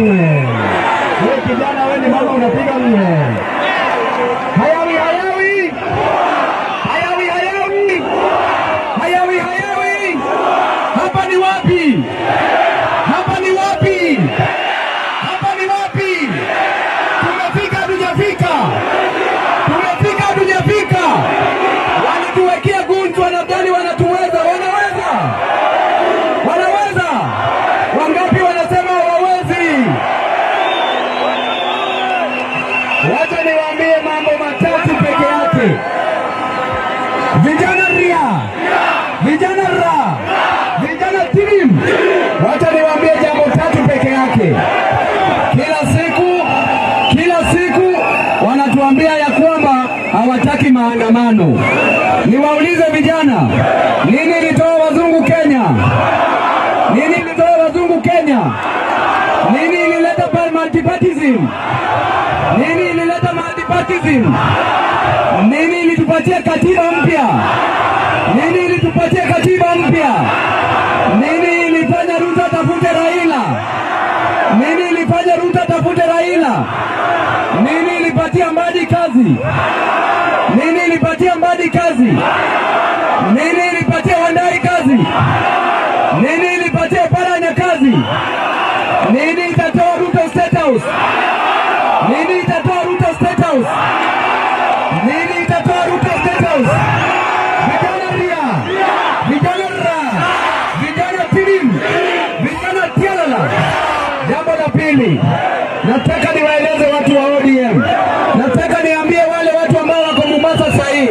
Wewe kijana, wewe ni mama unapiga mwe. Hayawi hayawi. Hayawi hayawi. Hayawi hayawi. Hapa ni wapi? Hapa ni wapi? Hapa ni wapi? Tumefika hatujafika? Tumefika hatujafika? Walituwekea gunjwa, wanadhani wanatuweza. Wanaweza? Wanaweza? Wangapi wanasema hawawezi? Wacha niwaambie mambo matatu peke yake. Vijana ria, vijana ra, vijana tirim. Wacha niwaambie jambo tatu peke yake. Kila siku wanatuambia ya kwamba hawataki maandamano. Niwaulize vijana, nini ilitoa wazungu Kenya? Nini ilitoa wazungu Kenya? Nini ilileta multipartyism? Nini ilileta multipartyism? Nini ilitupatia katiba mpya? Nini ilitupatia katiba mpya? Nini ilifanya Ruto atafute Raila? Nini ilifanya Ruto atafute Raila? Nini ilipatia Mbadi kazi? Nini ilipatia Mbadi kazi? Nini ilipatia Wandayi kazi? Nini ilipatia Oparanya kazi? Nini itatoa Ruto State House? Nini itatoa Ruto State House? Nini itatoa Ruto State House? Vijana ria, vijana ra, vijana tirim, vijana tialala. Jambo la pili, nataka niwaeleze watu wa ODM, nataka niambie wale watu ambao wako Mombasa sasa hii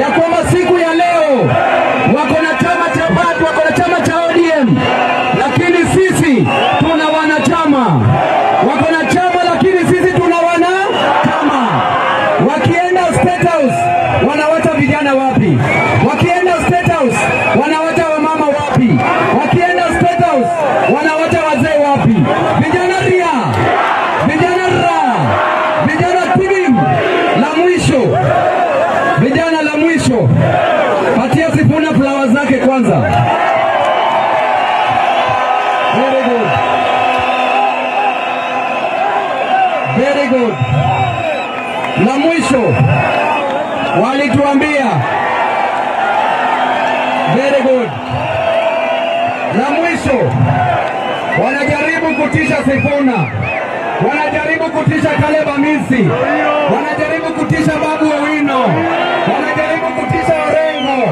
ya kwamba siku ya leo wako na chama cha watu, wako na chama cha ODM, lakini sisi tuna wanachama. Wako na chama, lakini sisi tuna wanachama. Wakienda State House wanawacha vijana wapi? Wakienda State House wanawacha wamama wapi? Wakienda State House wanawacha wazee wapi? Vijana ria, vijana ra, vijana tirim. La mwisho, vijana, la mwisho, patia Sifuna flower zake kwanza. Very good. Very good. La mwisho walituambia, very good. La mwisho wanajaribu kutisha Sifuna, wanajaribu kutisha Caleb Amisi, wanajaribu kutisha Babu Owino, wanajaribu kutisha Orengo,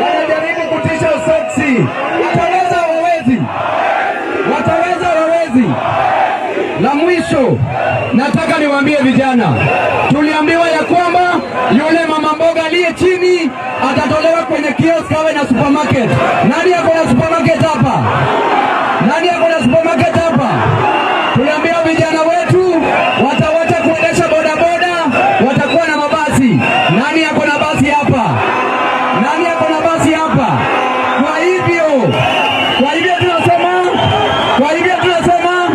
wanajaribu kutisha Osotsi. Wataweza? Hawawezi? Wataweza? Hawawezi? La mwisho nataka niwaambie vijana, tuliambiwa ya kwamba yule mama mboga aliye chini atatolewa kwenye kiosk awe na supermarket. Nani ako na supermarket hapa? Nani ako na supermarket hapa? Tuliambia vijana wetu watawacha kuendesha bodaboda, watakuwa na mabasi. Nani ako na basi hapa? Nani ako na basi hapa? Kwa hivyo tunasema, kwa hivyo tunasema,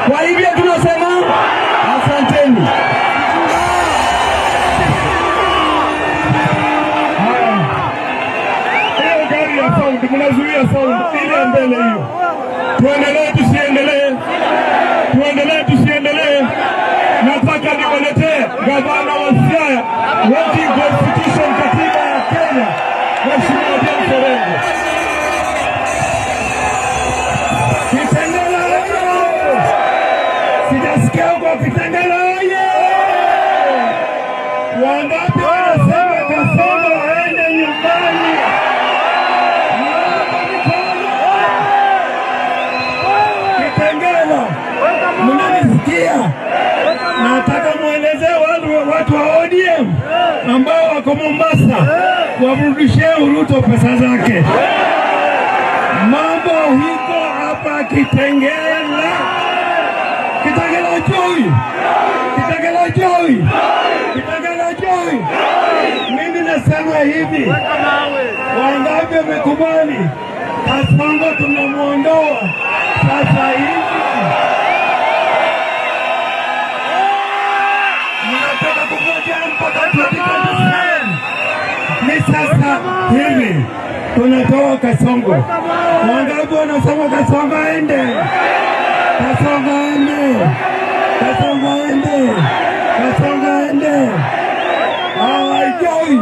kwa hivyo tunasema asanteni. Hiyo gari ya sound, mnazuia sound ile ya mbele hiyo. Tuendelee tusiendelee? Tuendelee tusiendelee? Nataka niwaletee gavana wa Siaya, working constitution, katiba ya Kenya, Mheshimiwa James Orengo. Kitengela oye! Sijasikia huko Kitengela oye! Wangapi wanasema Kasongo aende nyumbani? Nione mikono. Kitengela, mnanisikia? Nataka mwelezee watu wa ODM ambao wako Mombasa wamrudishie Ruto pesa zake. Mambo hiko hapa Kitengela. Kitengela choi, Kitengela choi, Kitengela choi. Mimi nasema hivi, wangapi wamekubali Kasongo tunamwondoa sasa hivi? Mnataka kungojea mpaka 2027? Ni sasa hivi tunatoa Kasongo. Wangapi wanasema Kasongo aende? Kasongo aende. Kasongo aende. Kasongo aende. Hawajai.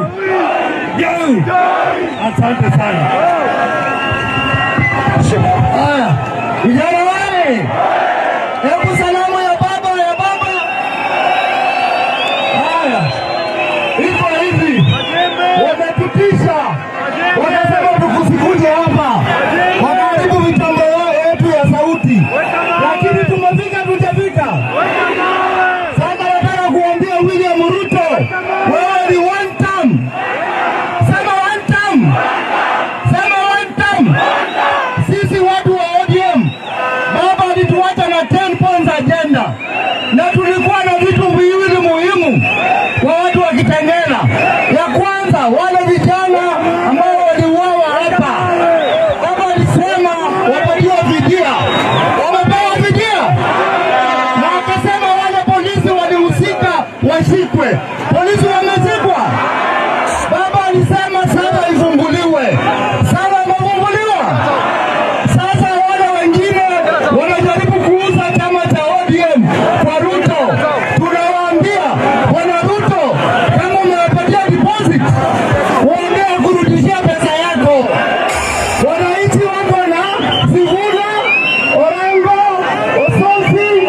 Jai. Asante sana. Haya, vijana wale, hebu salamu ya baba ya baba. Haya, iko hivi, wametutisha, wanasema tukusikuje hapa, wakaharibu mitambo yetu ya sauti, lakini tumefika, tujafika. Sasa nataka kuambia William Ruto, wewe ni one term. Sema one term. Sema one term. Sisi watu wa ODM, baba alituacha na 10 points agenda, na tulikuwa na vitu viwili muhimu kwa watu wa Kitengela. Ya kwanza, wale vijana ambao waliuawa hapa, baba alisema wapatiwe fidia, wamepewa fidia, na akasema wale polisi walihusika washikwe. Polisi wameshikwa. Baba alisema saba ifunguliwe, saba imefunguliwa. Sasa wale wengine wanajaribu kuuza chama cha ODM kwa Ruto. Tunawaambia, Bwana Ruto, kama umewapatia deposit, waambie wakurudishia pesa yako. Wananchi wako na Sifuna, Orengo, Osotsi,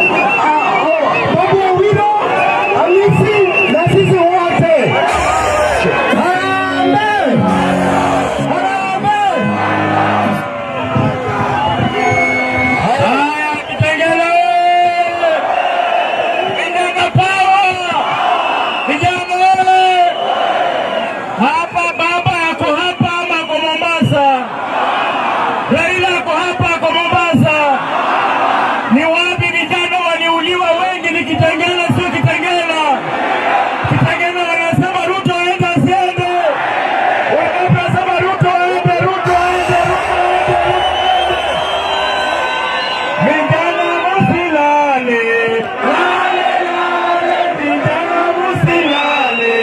Babu Owino, Hamisi na sisi wote. Harambee! Harambee! Haya, Kitengela! Vijana power! Vijana wewe! Hapa baba ako hapa ama ako Mombasa? Raila ako hapa, ako Mombasa. Ni wapi vijana waliuliwa wengi? Ni Kitengela, sio Kitengela? Kitengela wanasema Ruto aende asiende? Wangapi wanasema Ruto aende, Ruto aende, Ruto aende, Ruto aende? Vijana musilale, lale lale, vijana musilale,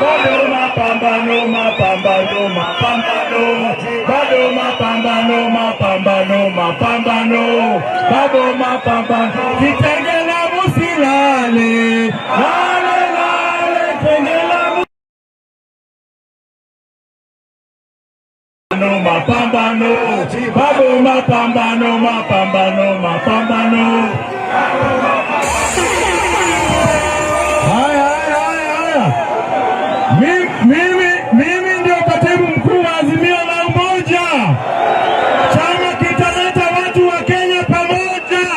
bado mapambano, mapambano, mapambano, bado mapambano, mapambano, mapambano, bado mapambano. Kitengela musilale, lale lale, Kitengela mapambano, bado mapambano, mapambano, mapambano. Haya, haya, haya, haya. Mimi ndio katibu mkuu wa Azimio la Umoja. Chama kitaleta watu wa Kenya pamoja,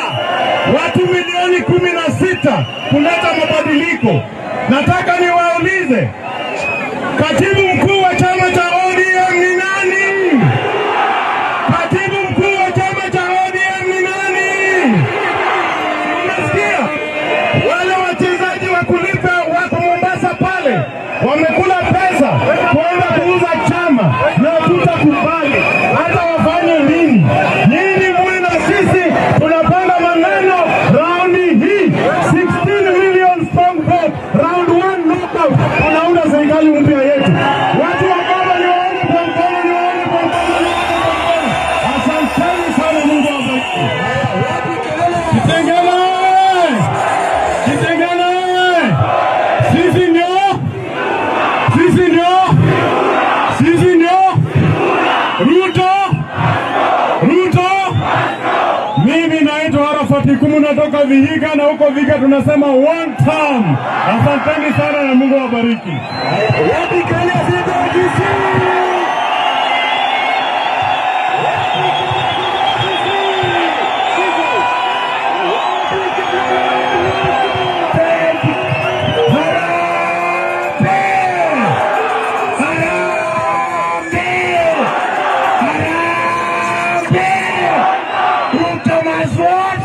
watu milioni 16 kuleta mabadiliko. Nataka niwaulize, katibu mkuu wa chama cha ODM ni nani? Katibu mkuu wa chama cha ODM ni nani? Umesikia? Wale wachezaji wa kulipa wako Mombasa pale, wamekula pesa kwenda kuuza chama, na tutakubali hata wafanye nini. Nyinyi muwe na sisi, tunapanga maneno raundi hii 16 million strong vote, round one knockout, tunaunda serikali mpya yetu. Watu wa baba, niwaone kwa mkono, niwaone kwa mkono, niwaone kwa mkono. Asanteni sana, Mungu awabariki. Kitengela! Kitengela! Sisi ndio, sisi ndio, sisi ndio Ruto, Ruto. Mimi naitwa Arafat Ikumu, natoka Vihiga na huko Vihiga tunasema one term. Asanteni sana na Mungu awabariki. Wapi kelele ya seneta wa Kisii? Wapi kelele ya seneta wa Kisii? Wapi kelele ya Harambee! Harambee! Harambee! Ruto must what?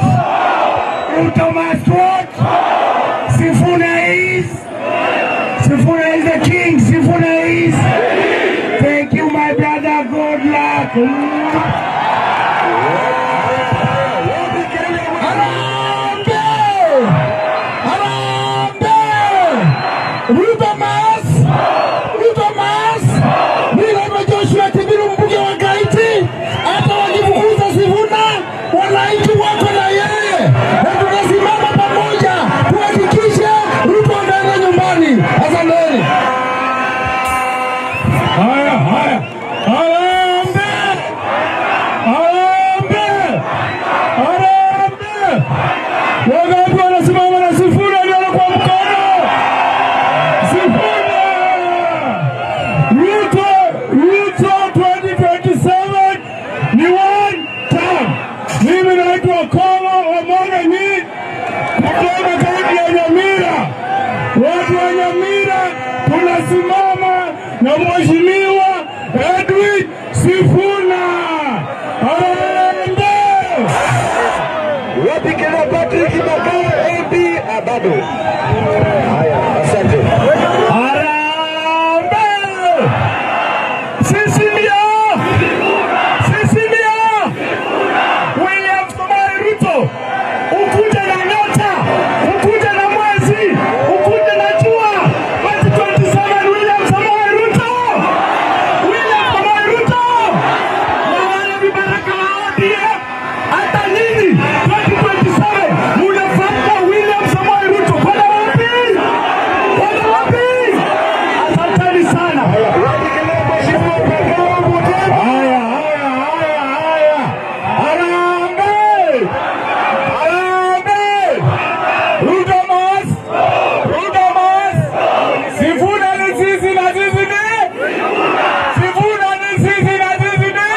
Ruto must what? Sifuna is? Sifuna is the king. Sifuna is. Thank you, my brother. Good luck. Wapi kelele ya Harambee! Harambee! Ruto must! Ruto must! Mimi naitwa Joshua Kibiru, mbunge wa Kaiti. Hata wakifukuza Sifuna, wananchi wako na yeye. Tunasimama na Mheshimiwa Edwin Sifuna. Harambee! Wapi kina Patrick Makao MP? Ah, bado. Haya, asante. Harambee! Sisi ndio, sisi ndio William Samoei Ruto, ukuje na nyota, ukuje na mwezi, ukuje na jua. 2027 William Samoei Ruto, William Samoei Ruto na wale vibaraka wa ODM, hata nyinyi 2027 munafuata William Samoei Ruto kwenda wapi? Kwenda wapi? Asanteni sana. Wapi kina Mheshimiwa Makao Mutemi? Haya, haya, haya, haya. Harambee! Harambee! Ruto must! Ruto must! Sifuna ni sisi na sisi ni? Sifuna ni sisi na sisi ni?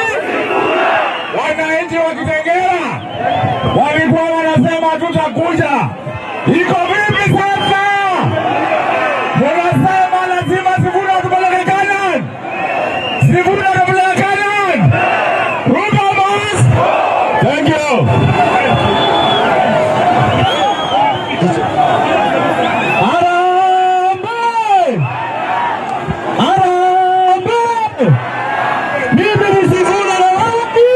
Wananchi wa Kitengela walikuwa wanasema tutakuja. Iko vipi sasa? Munasema lazima Sifuna tupeleke Canaan. Sifuna tupeleke Canaan. Ruto must. Thank you. Harambee! Harambee! Mimi ni Sifuna na wewe ni?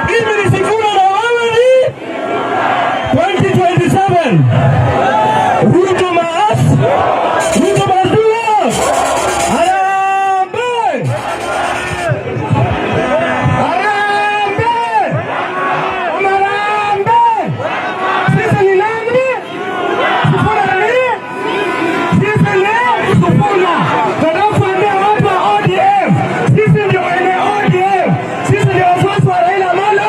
Mimi ni Sifuna na wewe ni? 2027. Ruto must. Ruto must do what? Harambee! Harambee! Harambee! Sisi ni nani? Sifuna ni nini? Sisi ni Sifuna. Tunataka kuambia watu wa ODM, sisi ndio wenye ODM. Sisi ndio wafuasi wa Raila Amolo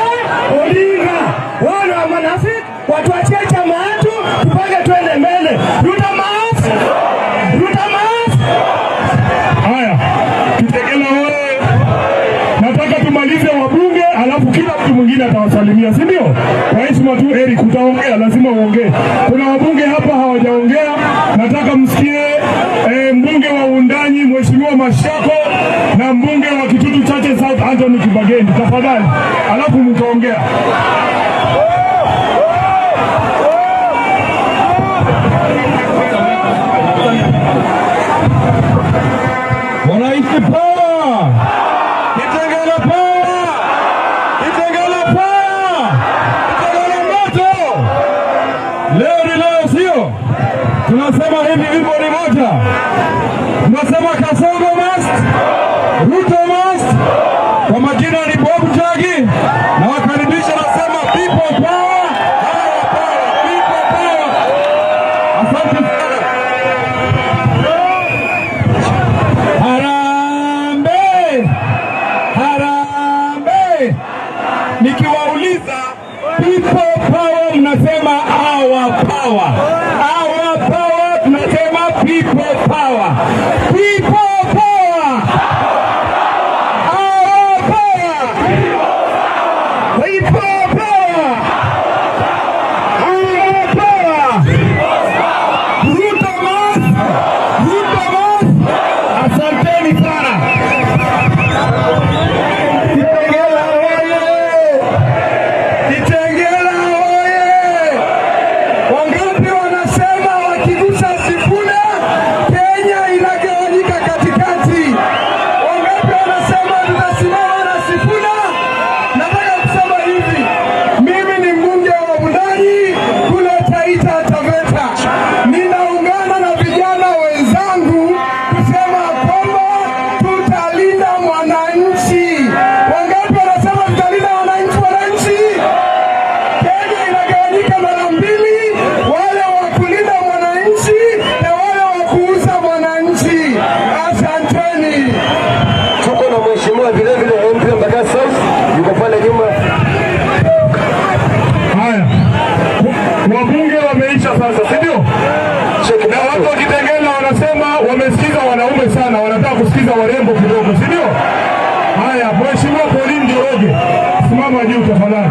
Odinga. Wao ni wanafiki, watuachie chama yetu tupange twende mbele. Ruto must! Ruto must! Haya, Kitengela oye! Nataka tumalize wabunge, alafu kila mtu mwingine atawasalimia, si ndio? Kwa heshima tu, Eric, utaongea, lazima uongee. Kuna wabunge hapa hawajaongea, nataka msikie mbunge wa Wundanyi Mheshimiwa Mashako na mbunge wa Kitutu Chache South Anthony Kibagendi, tafadhali, alafu mtaongea. Wananchi power! Kitengela power! Kitengela power! Kitengela moto! Leo ni leo, sio? Tunasema hivi, wimbo ni moja. Tunasema Kasongo must, Ruto must. Kwa majina ni Bob Jagi nawakaribisha, nasema people power, our power, people power. Asante sana. Harambee! Harambee! Nikiwauliza people power, mnasema our power. Our power, tunasema people power. People power! Our power! People power! Our power! Ruto must! Ruto must! Asanteni sana. Kitengela oye! Kitengela oye! Wangapi wanasema wakigusa Sifuna Kenya inagawanyika katikati? Wangapi wanasema tutasimama na Sifuna? Nataka kusema hivi, mimi ni mbunge wa Wundanyi kule Taita Taveta. Ninaungana na vijana wenzangu kusema kwamba tutalinda mwananchi. Wangapi wanasema tutalinda wananchi? Wananchi, Kenya inagawanyika mara mbili, wale wa kulinda mwananchi na wale wa kuuza mwananchi. Asanteni. Tuko na mheshimiwa vile vile MP wa Embakasi South yuko pale nyuma. Haya, wabunge wameisha sasa, si ndio? Na watu wa Kitengela wanasema wamesikiza wanaume sana, wanataka kusikiza warembo kidogo, si ndio? Haya, Mheshimiwa Pauline Njoroge, simama juu tafadhali.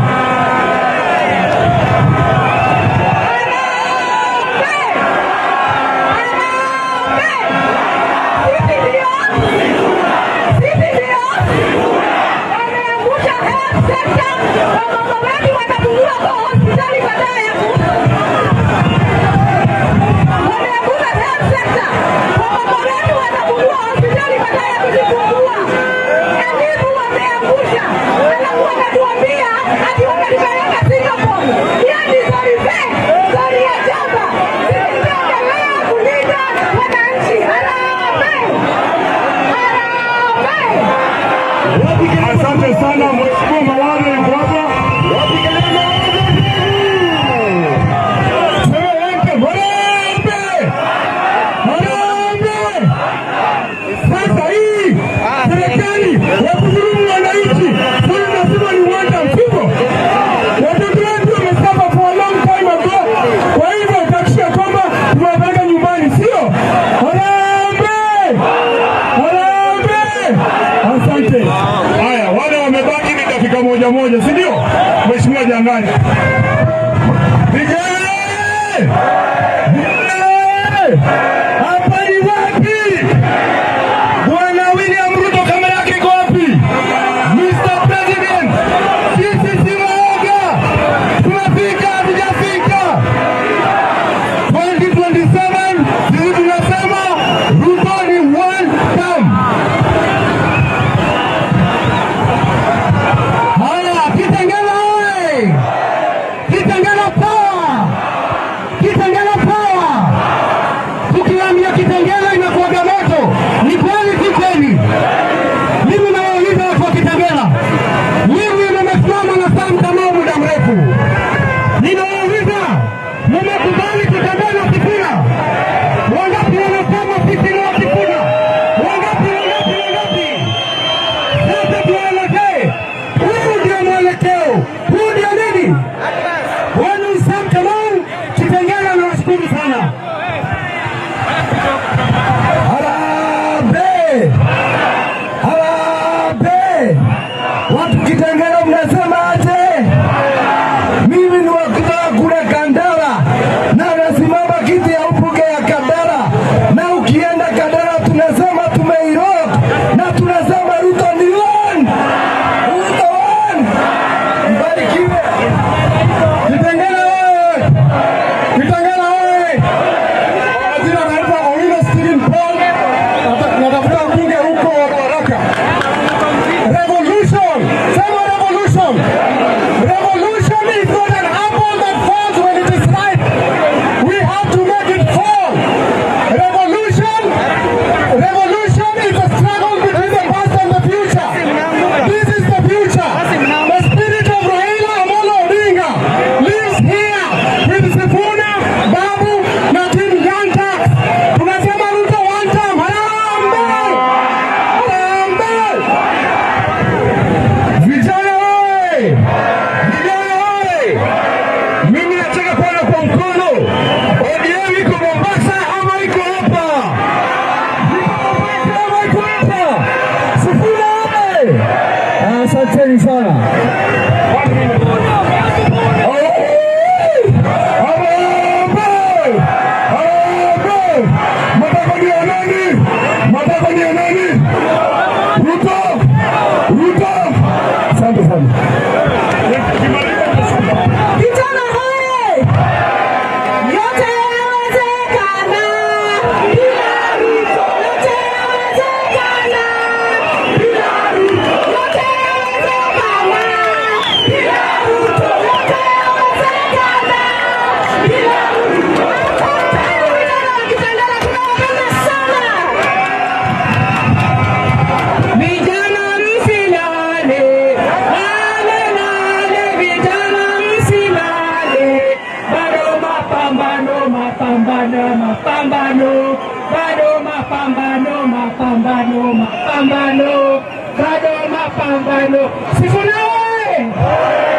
Mapambano, mapambano, bado mapambano, mapambano, mapambano, bado mapambano. Sifuna oye!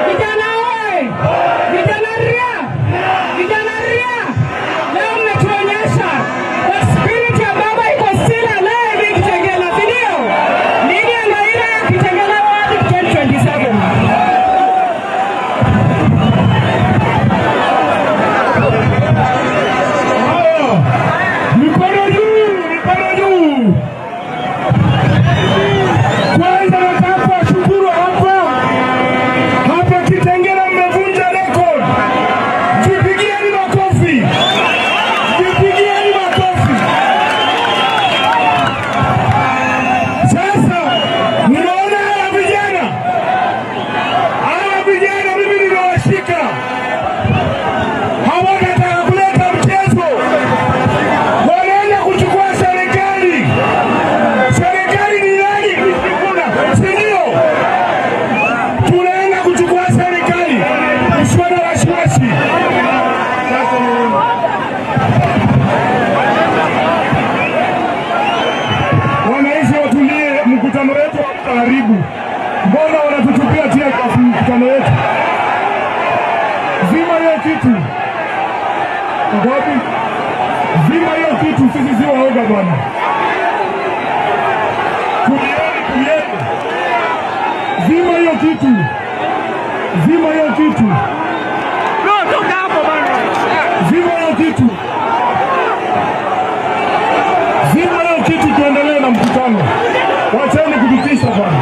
Vijana oye! Vijana ria! Vijana ria! Leo mmetuonyesha the spirit ya baba iko still alive in Kitengela, si ndio? Lydia Ngaira, Kitengela Ward 2027. Haya, mikono juu, mikono juu. Kwanza nataka kuwashukuru hapa Kitengela, mmevunja record. Jipigieni makofi, jipigieni makofi. Sasa mnaona hawa vijana mimi nimewashika, hawatataka kuleta mchezo, wanaenda kuchukua serikali. Serikali ni nani? Ni Sifuna, si ndio? Tunaenda kuchukua serikali, msiwe na wasiwasi. Sasa ni wananchi watulie, mkutano wetu karibu. Mbona wanatutupia tear gas mkutano wetu? Zima hiyo kitu. Ngapi? Zima hiyo kitu, sisi si waoga bwana. Tulieni, tulieni. Zima hiyo kitu. Zima hiyo kitu. Zima hiyo kitu. Zima hiyo kitu, tuendelee na mkutano. Wacheni kututisha bwana.